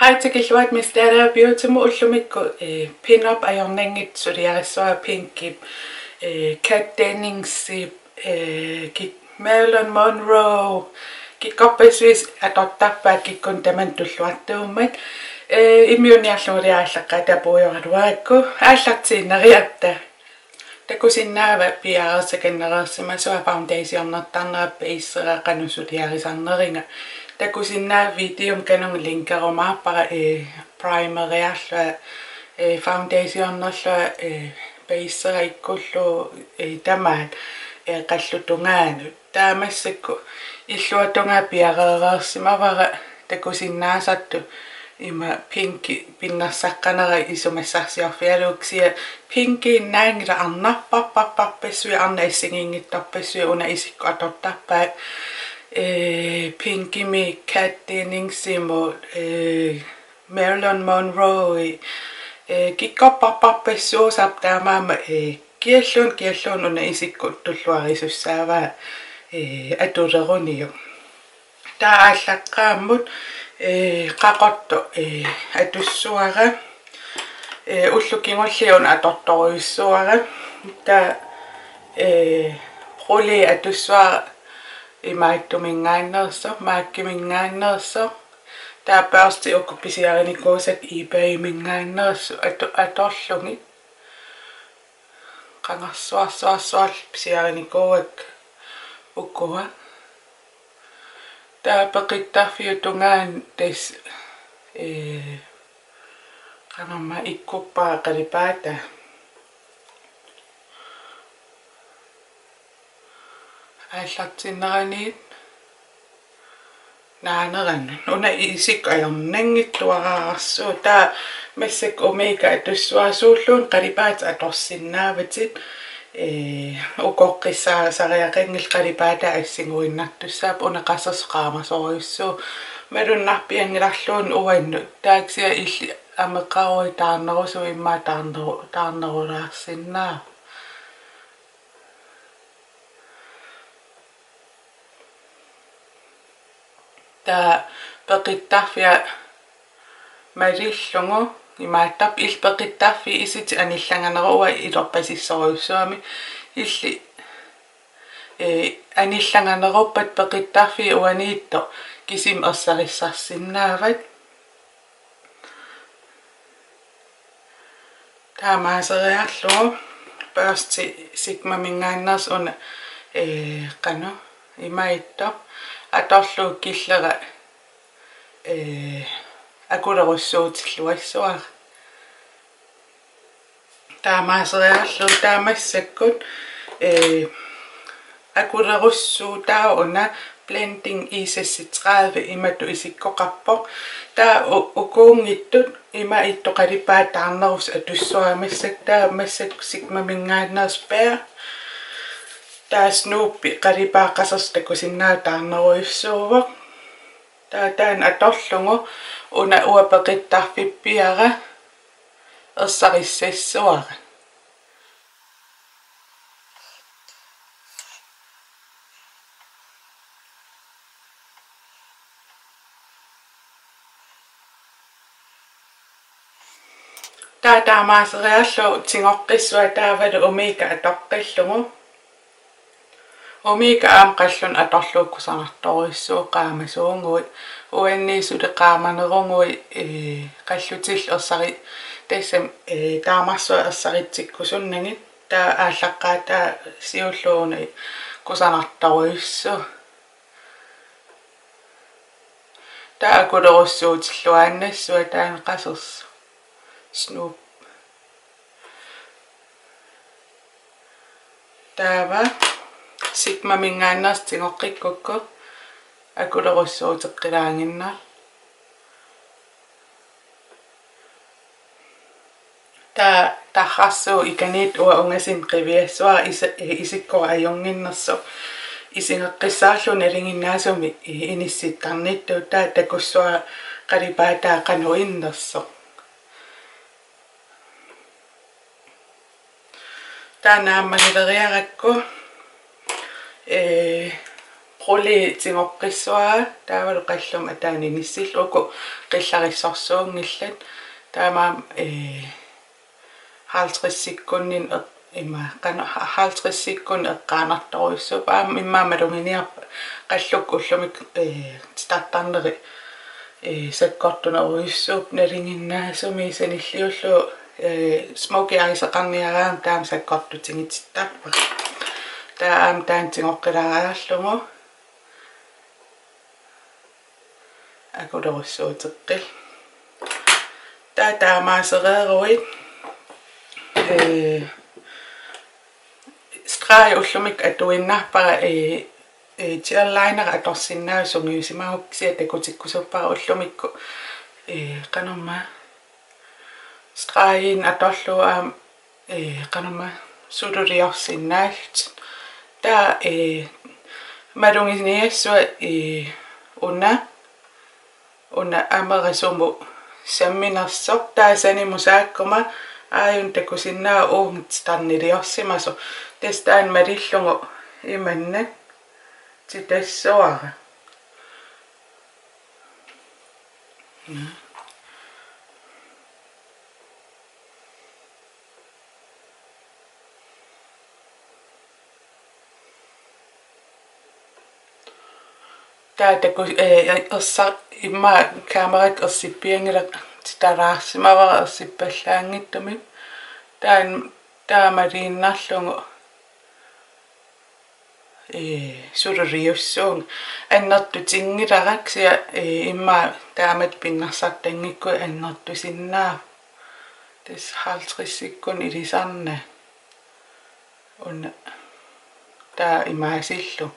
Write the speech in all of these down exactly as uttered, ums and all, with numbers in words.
Aatsaat tikilluarit Miss Dada Beautymut. Ullumikkut, eh, pin-up ajornanngitsoq suliarissavara Pinkip, eh, Kat Denningsip, eh, ki-, Marilyn Monroe, kikkorpassuit atortarpaat kikkunnut tamanut tulluartuummat. Eh, immiunniarlunga aallaqqaataa puigoraluarakku, aallartiinnariarta. Takusinnaavat piareersakannereersimasua foundationertarnera basera qanoq suliarisarneriga. Takusinnaavat videomi kanunga linkerumaarpara, eh, primeriarlunga, eh, foundationerlunga, eh, basera ikkullugu, eh, tamaat, eh, qallut tungaanut. Taava massakkut illuatungaa piareereersimavara takusinnaasartut ima pinki pinnersaqqanera isumassarsiorfigalugu, kisianni pinkiinnaanngilaq, arnarparparparpassuit, arnat assigiinngitsorpassuit una isikkoq atortarpaat. Eh, Pinkimit, Kat Denningsimut, eh, Marilyn Monroe, eh, kikkorparparpassuusarput, taamaammat, eh, kialluunniit, kialluunniit una isikkoq tulluarisussaavaa, eh, atuleruniuk. Taava aallaqqaammut, eh, qaqortoq, eh, atussavara. Eh, ullut kingulliit una atortorujussuara. Taava, eh, Brulé atussavara, imaattuminngaanneersoq, MAC-iminngaanneersoq. Taava børstit uku pisiarinikuusakka eBay-minngaanneersut atu-, atorlugit. Qangarsuarsuarsuarlu pisiarinikuuakka ukua. Taava peqittarfiup tungaanut tassa, eh, qangamma ikkuppara qalipaataa. Aallartinneraniit naaneranut. Una isikkoq ajornanngitsuararsuuvoq. Taava massakkut Omega atussavara, suulluunniit qalipaatit atorsinnaavatit. Eh, ukoqqissaasariaqanngilaq, qalipaataa assiguinnartussaapput, una qasersoq qaamasorujussuuvoq. Malunnarpianngilarluunniit uannut. Taava kisianni illit ameqaruit taarnerusuit immaqa taarneru-, taarnerulaarsinnaavoq. Taava peqittarfia malillugu imaattarpoq, illit peqittarfiit isitit anillanganeruit ilorpasissorujussuarmik, illit, eh, anillanganeruppat peqittarfiit uaniittoq kisimik ersarissarsinnaavat. Taamaaseriarlugu børsti Sigmaminngaanneersoq una, eh, qanoq, imaattoq atorlugu killera, eh, akulerussuutilluassavara. Taamaaseriarlugu taava massakkut, eh, akulerussuutaavoq una Blending E seksogtredive, imatut isikkoqarpoq. Taava u-, ukuunngitsut imaattoq qalipaatit taarnerusut atussavara massakkut, taava massakkut Sigmaminngaanneersoq Bare. Taava Snoopi qalipaat qasersoq takusinnaavat taarnerujussuuvoq. Taava taanna atorlugu una uanga peqittarfippiara ersarissassavara. Taava taamaaseriarlugu tigoqqissavara taavalu Omega atoqqillugu. Omega aamma qallunut atorlugu kusanartorujussuuvoq qaamasuuguit, uannit suli qaamaneruguit, eh, qallutillu ersari-, tassami, eh, taamarsuaq ersaritsikkusunnagit, taava aallaqqaataa siullermik kusanartorujussuuvoq. Taava akulerussuutilluaannassuara taanna qasersoq. Snoop. Taava Sigmaminngaanneersoq tigoqqikkukku akulerussuuteqqilaaginnarpoq. Taava tarrarsuup ikaniittoq uanga ungasinnut qiviassavara is-, isikkoq ajunnginnersoq. Isigeqqissaarlugu nalinginnaasumik inissittarnittoq, taava takussavara qalipaataa qanoq innersoq. Taava naammagileriarakku, ee, Quli tigoqqissuara taavalu qalluma ataani inissillugu qillarissorsuunngillat. Taamaammat, ee, halvtredsikkunni eq-, ima, qanoq, halvtredsikkunni eqqaanartorujussuupput. Aamma immaqa maluginiarpat qallukkut ullumikkut, ee, titartarneri, ee, sakkortunerujussuupput nalinginnaasumik. Sanilliullugu, ee, smokey eyeseqarniaraangama taama sakkortutigitittarpara. Taava aamma taanna tigoqqilaariarlugu akulerussuuteqqillugu. Taava taamaasereeruit, ee, streg ullumikkut atuinnarpara, ee, ee, gel liner atorsinnaasoq sungiusimagukku, kisianni takutikkusuppara ullumikkut, ee, qanormaa, streginik atorlugu aamma, ee, qanormaa, sululiorsinnaallutik. Taava, ee, maluginiassuat, ee, una, una amera sumut samminersoq, taava sanimut saakkuma aajuna takusinnaavat uunga titarniliorsimasoq. Tassa taanna malillugu imannak titassuara. Taava taku-, ee, ersa-, immaqa kamerakka ersippianngilaq, titaraarsimavara ersippallaanngitsumik. Taanna, taamaliinnarlugu, ee, sululiussuunga. Annertutinngilara kisianni, ee, immaqa taamatut pinnersartanngikkuit annertusinnaavat. Tassa halvtredsikkunni ilisarnaa. Una taava imaasillugu.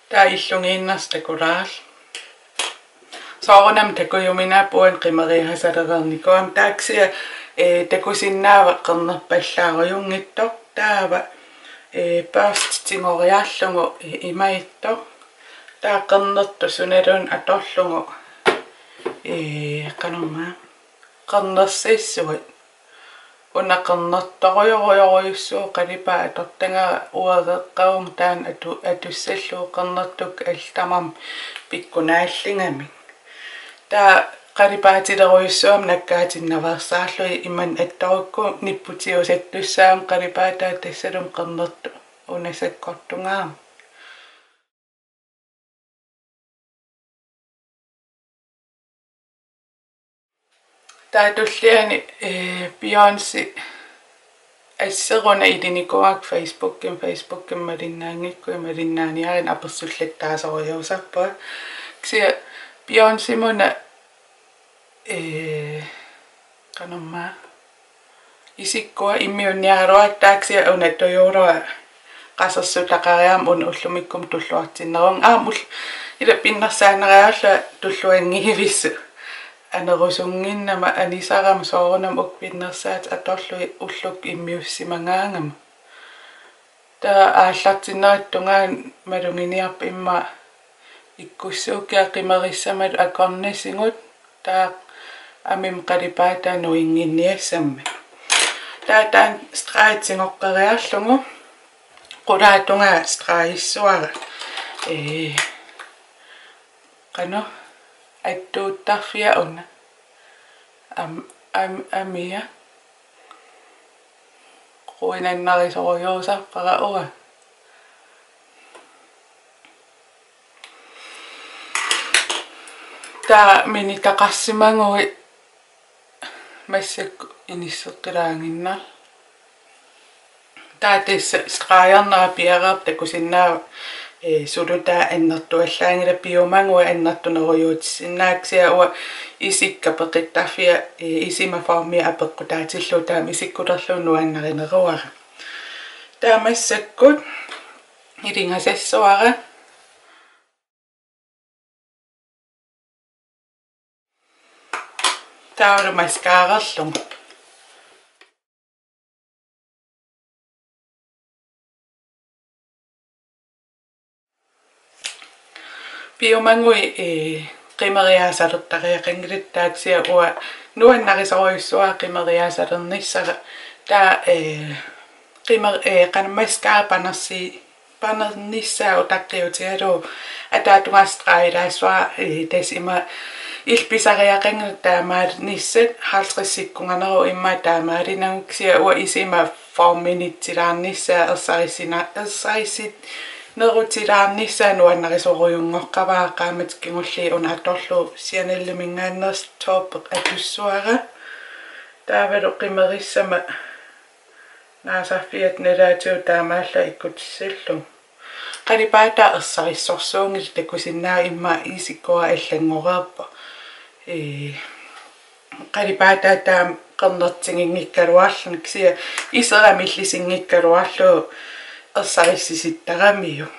Taava illugiinnarsi takulaarluni. Soorunami takujuminaappoq uani qimeriaasalereernikuugama, taava kisianni, ee, takusinnaavat qernerpallaarujunngitsoq. Taava, ee, børsti tigoriarlugu, ee, imaattoq. Taava qernertoq sunaluunniit atorlugu, ee, qanormaa, qernersissuat. Una qernertorujorujorujussuuvoq, qalipaat atortagara uareqqavunga taanna atu-, atussallugu, qernertukkut allat tamarmik pikkunaalligamik. Taava qalipaatilerujussuugami nakkaatinnaveersaarlugit, imannak attorukku nipputiusattussaagami qalipaataa, tassalumi qernertoq una sakkortungaarami. Taava tulliani, ee, Beyoncé asseq una ilinikuuara Facebookkimi, Facebookkimi malinnaanngikkuit, malinnaaniarinik apersullattaasorujussuusarpunga. Kisianni Beyoncémuna, ee, qanormaa, isikkua immiunniaraluartut, taava kisianni una tujuulua qasersutaqariarmat una ullumikkumut tulluartinnerunga. Aamma ul-, ila pinnersaannareerlunga tulluanngivissut. Anerusunnginnama anisarama soorunami uku pinnersaatit atorlugit ullukkut immiussimagaangama. Taava aallartinnerata tungaanut maluginiarpat immaqa ikkussuukkiga qimerissamalu akornasigut, taava amima qalipaataa nuinnginniassammat. Taava taanna streg tigoqqeriarlugu qulaatungaa stregissuara. Ee, qanoq, attuuttarfia una. Am-, am-, amia. Quinannarisorujussuusarpara uanga. Taava minitaqarsimaguit massakkut inisseqqilaaginnarlugit. Taava tassa stregernerat piareerpat takusinnaavat, ee, sulutaa annertuallaanngilaq, piumaguit annertunerujuutissinnaavatit, kisianni uanga isikka peqittarfia, ee, isima formia apeqqutaatillugu, taama isikkulerlugu nuannarineruara. Taava massakkut ilingasassuara. Taavalu mascararlugu. Piumaguit, ee, qimeriaasalertariaqanngilatit, taava kisianni uanga nuannarisorujussuara qimeriaasalernissara. Taava, eh, qimer-, eh, qanoq mascara panersi-, panernissaa utaqqiutigalugu ataatungaa straailaassavara, eh, tassa ima illit pisariaqanngilatit taamaalernissat halvtredsikkunganerup immaqa taamaalinagu, kisianni uanga isima forminitsilaarnissaa ersarissina-, ersarissinerutilaarnissaa nuannarisorujunngorpara, qaammatit kingulliit una atorlugu Chaneliminngaanneersoq taupe atussavara. Taavalu qimerissama naasarfiata nalaatigut taamaallaat ikkutissallugu. Qalipaataa ersarissorsuunngilaq, takusinnaavat immaqa isikkua allanngoreerpoq. Ee, qalipaataa taama qernertiginngikkaluarluni, kisianni iserami illisinngikkaluarlugu ersarissisittaramiuk.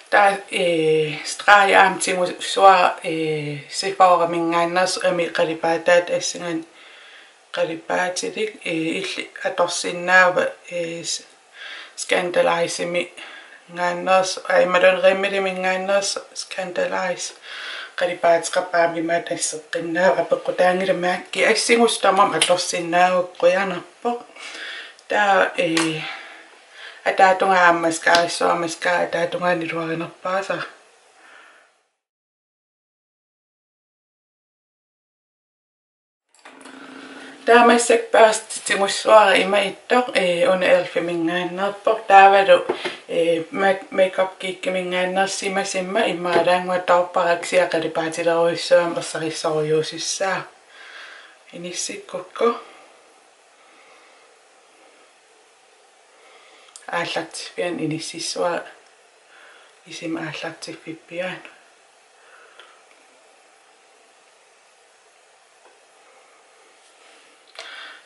Taava, eh, straaja aamma tigussavara, eh, Sephoraminngaanneersoq, amii qalipaataata assinganik qalipaatilik, eh, illit atorsinnaavat, eh, s-, Scandaleyesiminngaanneersoq, aa, imaluunniit Rimmeliminngaanneersoq Scandaleyes. Qalipaateqarpoq, aamma imaattoq asseqqinnaavara, apeqqutaanngilaq MAC-i, assingusut tamarmik atorsinnaagukku qujanarpoq. Taava, eh, ataatungaa aamma mascarissavara, mascara ataatungaani iluarinerpaasara. Taava massakkut børsti tigussavara imaattoq, eh, una elfiminngaanneerpoq, taavalu, eh, Make-, Makeup Geekiminngaanneersoq Shimma Shimma, immaqa ilaannguaq taupara, kisianni qalipaatilerujussuugami ersarissorujussuussaaq. Inissikkukku aallartiffianut inississavara, isima aallartiffippiaanut.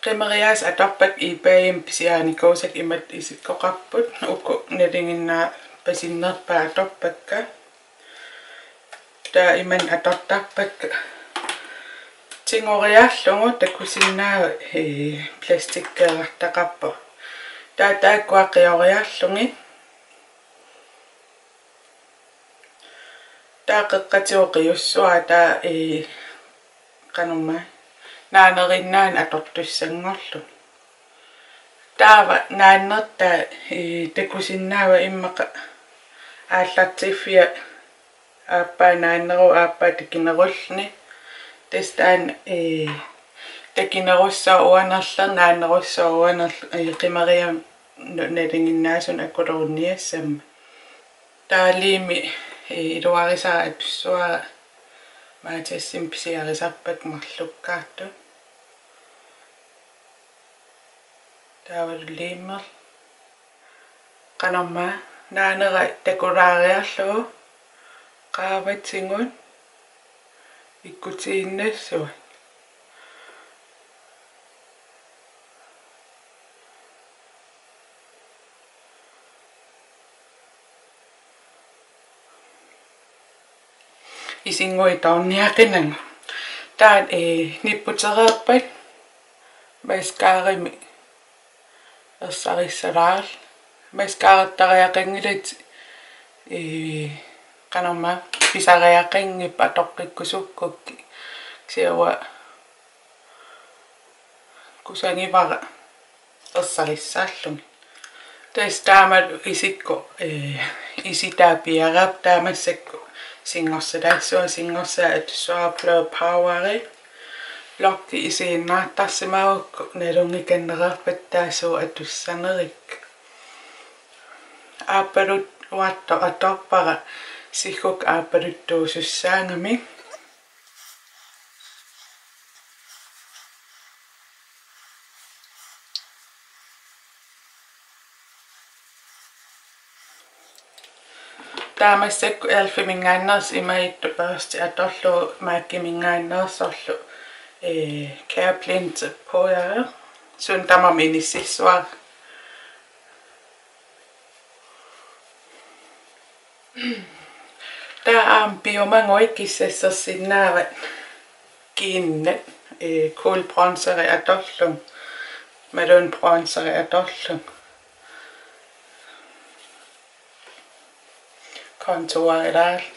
Qimeriaasat atorpakka eBayimi pisiarinikuusakka, imatut isikkoqarput, uku nalinginnaappasinnerpaat atorpakka. Taava imannak atortarpakka. Tigoriarlugu takusinnaavat, ee, plastikkeerartaqarpoq. Taava taakkua qioriarlugit. Taava qeqqatigut qiussavara taava, ee, qanormaa, naanerinnaaneq atortussanngorlugu. Taava naannertaa, ee, takusinnaavat immaqa aallartiffia aappaa naanneruvoq, aappaa takinerulluni. Tassa taanna, ee, takinerussaaq uanerleq, naannerussaaq uanerleq, ee, qimeriamik nu-, nalinginnaasunik akulerunniassammat. Taava liimi, ee, iluarisara atussavara, Matasimi pisiarisarpakka marlukkaartut. Taavalu liimerluni qanormaa naanera takulaariarlugu qaavatigut ikkutiinnassuat. Isinnguit toorniaqinagu. Taava, ee, nipputereerpat mascaramik ersarissalaarluni. Mascarartariaqanngilatit, ee, qanormaa, pisariaqanngippat atoqqikkusukkukkit. Kisianni uanga kusagivara ersarissaallugit. Tassa taamalu isikkoq, ee, isitaa piareerpoq. Taava massakkut singorsalaassuara, singorsaat atussavara Blur Poweri. Bloggi isiginnaartarsimagukku nalunngikannereerpat taava suut atussanerikka. Aappaluttuartoq atorpara, siggukkut aappaluttuusussaagami. Taava massakkut elfiminngaanneersoq imaattoq børsti atorlugu MAC-iminngaanneersorlu, ee, Careblend Powder. Suut tamarmik inississavara. Taava aamma piumaguit kissassersinnaavat kiinnat, ee, Cool Bronzeri atorlugu, Maroon Bronzeri atorlugu. Contourilaarluni.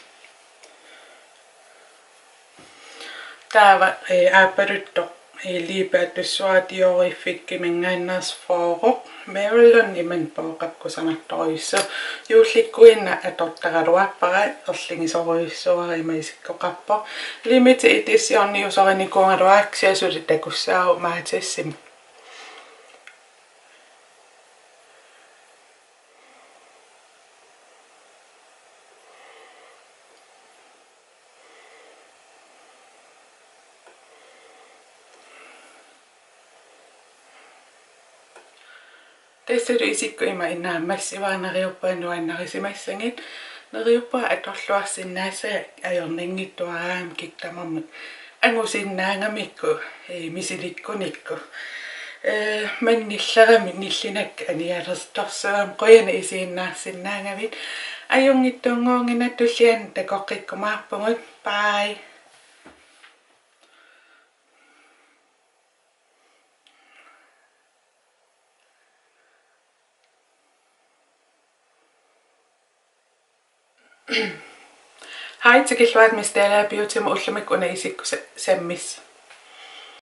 Taava, eh, aappaluttoq, eh, liipaattussuaq Dioriffikkiminngaanneersoq fyrre. Marilyn imannak pooqap kusanartorujussuuvoq. Juullikkuinnaq atortaraluarpara, erligisorujussuuara, ima isikkoqarpoq. Limited editioniusorinikuugaluarpara, kisianni suli takussaavoq Matasimi. Tassalu isikkoq ima innaammassivara, neriuppunga nuannarisimassagitit. Neriuppunga atorluarsinnaassagit ajornanngitsuaraangama, kikkut tamarmik angusinnaagamikku, eh, misilikkunikku. Eh, mannillerami nillinakka anialertorsuugami, qujanaq isiginnaarsinnaagavit. Ajunngitsunnguugina, tulliani takoqqikkumaarpugut. Bye. Hej, tikilluarit Miss Dalager Beautymut. Ullumikkut una isikkoq sa-, sammis-,